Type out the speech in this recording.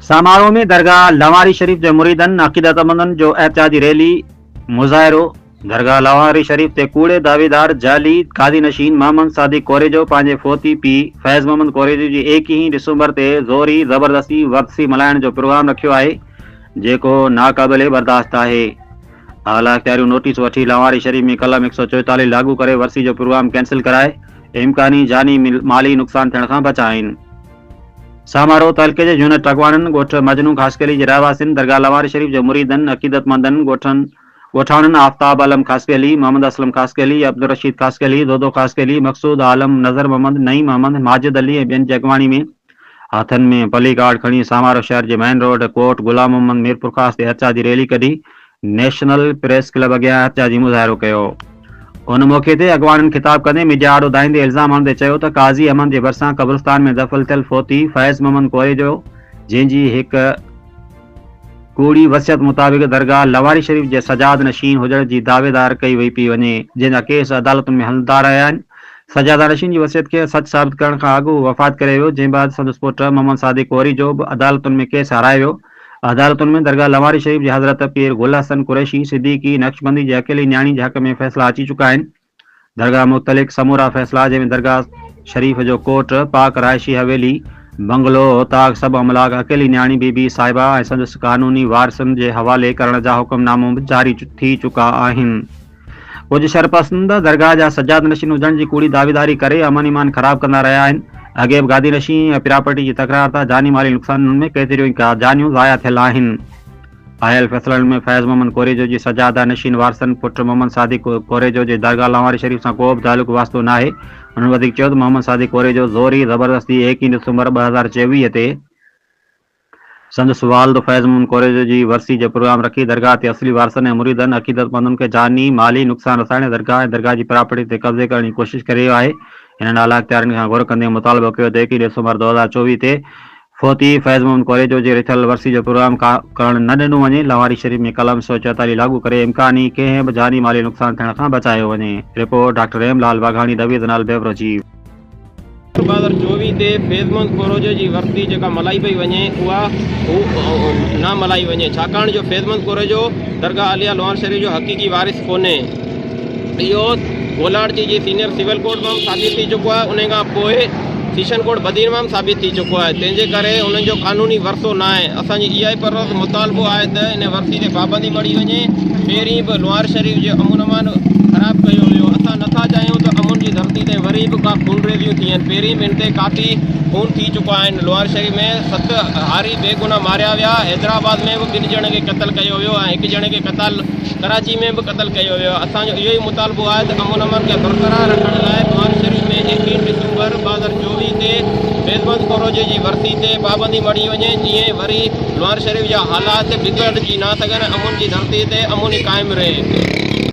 سامارو ۾ درگاهه لنواري شريف جي مريدن عقيدتمندن جو احتجاجي ريلي مظاهرو، درگاهه لنواري شريف تي ڪوڙي دعويدار جعلي قاضي نشين محمد صادق ڪوريجو پنهنجي فوتي پيء فيض محمد ڪوريجو جي ايڪيهين ڊسمبر تي زوري زبردستي ورسي ملهائڻ جو پروگرام رکيو آهي جيڪو ناقابل برداشت آهي. اعليٰ اختياريون نوٽيس وٺي لنواري شريف ۾ قلم 144 لاڳو ڪري ورسي جو پروگرام ڪينسل ڪرائي امڪاني جاني مالي نقصان ٿيڻ کان بچائين. سامارو تعلقي جي يونٽ اڳواڻن، ڳوٺ مجنون خاصخيلي جي رهواسين، درگاهه لواري شريف جي مريدن، عقيدتمندن، ڳوٺن ڳوٺاڻن آفتاب عالم خاصخيلي، محمد اسلم خاصخيلي، عبدالرشيد خاصخيلي، دودو خاصخيلي، مقصود عالم، نظر محمد، نعيم احمد، ماجد علي ۽ ٻين جي اڳواڻي ۾ هٿن ۾ پلي ڪارڊ کڻي سامارو شهر جي مين روڊ ڪوٽ غلام محمد ميرپورخاص تي احتجاجي ريلي ڪڍي نيشنل پريس ڪلب اڳيان احتجاجي مظاهرو ڪيو. ان موقعي تي اڳواڻن خطاب ڪندي ميڊيا آڏو دانهيندي الزام هڻندي چيو ته قاضي احمد جي ڀرسان قبرستان ۾ دفن ٿيل فوتي فيض محمد ڪوريجو جنهن جي هڪ ڪوڙي وصيت مطابق درگاهه لواري شريف جي سجاد نشين هجڻ جي دعويدار ڪئي وئي پئي وڃي جنهن جا ڪيس عدالتن ۾ هلندا رهيا آهن سجاده نشين جي وصيت کي سچ ثابت ڪرڻ کان اڳ هو وفات ڪري ويو جنهن بعد سندس پٽ محمد صادق ڪوريجو به عدالتن ۾ ڪيس هارائي ويو عدالتن ۾ درگاهه لواري شريف جي حضرت پير گل حسن قريشي صديقي نقشبندي جي اڪيلي نياڻي جي حق ۾ فيصلا اچي چڪا آهن. درگاهه متعلق سمورا فيصلا جنهن ۾ درگاهه شريف جو ڪوٽ، پاڪ رهائشي حويلي، بنگلو، اوطاق سڀ املاڪ اڪيلي نياڻي بي بي صاحبه ۽ سندس قانوني وارثن جي حوالي ڪرڻ جا حڪم نامو به جاري ٿي چڪا آهن. ڪجهه شرپسند درگاهه جا سجاد نشين هجڻ جي ڪوڙي دعويداري ڪري امن ايمان خراب ڪندا رهيا آهن. اڳي به گادي نشين ۽ پراپرٽي جي تڪرار تان جاني مالي نقصانن ۾ ڪيتريون ئي جانيون ضايع ٿيل آهن. آيل فيصلن ۾ فيض محمد ڪوريجو جي سجاده نشين وارثن پٽ محمد صادق ڪوريجو جي درگاهه لانواري شريف سان ڪو به تعلق واسطو ناهي. هنن وڌيڪ چيو ته محمد صادق ڪوريجو زوري زبردستي ايڪيهه ڊسمبر 2024 تي سندس والد فيض محمد ڪوريجو جي ورسي جو پروگرام رکي درگاهه تي اصلي وارثن ۽ مريدن، عقيدتمندن کي جاني، مالي نقصان رسائڻ ۽ درگاهه ۽ درگاهه جي پراپرٽي تي قبضي ڪرڻ جي ڪوشش ڪري رهيو آهي. هنن اعليٰ اختيارين کان گهر ڪندي مطالبو ڪيو ته ايڪيهه ڊسمبر 2024 تي فوتي فيض محمد ڪوريجو جي رٿيل ورسي جو پروگرام ڪرڻ نه ڏنو وڃي، لواري شريف ۾ قلم 144 لاڳو ڪري امڪاني ڪنهن به جاني مالي نقصان ٿيڻ کان بچايو وڃي. Report, doctor M Lal Waghani, divisional bureau chief. 2024 تي فيض محمد ڪوروجو جي ورسي جيڪا ملهائي پئي وڃي اها نه ملهائي وڃي ڇاڪاڻ جو فيض محمد ڪوريجو درگاهه عاليه لوهار شريف جو حقيقي وارث ڪونهي اهو گولاڙچي جي سينيئر سول ڪورٽ مان به ثابت ٿي چڪو آهي ان کان پوء سيشن ڪورٽ بدين مان به ثابت ٿي چڪو آهي تنهن جي ڪري انهن جو قانوني ورثو نه آهي اسان جي اها ئي پر مطالبو آهي ته ان ورثي تي پابندي مڙهي وڃي پهرين به لوهار شريف جو امن امان خراب ڪيو ويو اسان نٿا چاهيون ته امن جي ڌرتي تي وري به ڪا خونريزيون ٿين پهرين به ان تي ڪافي خون ٿي چڪا آهن لوهار شريف ۾ ست هاري بيگناهه ماريا ويا حيدرآباد ۾ به ٻن ڄڻن کي قتل ڪيو ويو ۽ هڪ ڄڻي کي قتل ڪراچي ۾ به قتل ڪيو ويو اسان جو اهو ئي مطالبو آهي ته امن امان کي برقرار رکڻ لاء لوهار شريف ۾ ايڪيهه ڊسمبر 2024 تي فيض ڪوروجي جي ورسي تي پابندي مڙهي وڃي جيئن وري لوهار شريف جا حالات بگڙجي نه سگهن امن جي ڌرتي تي امن ئي قائم رهي.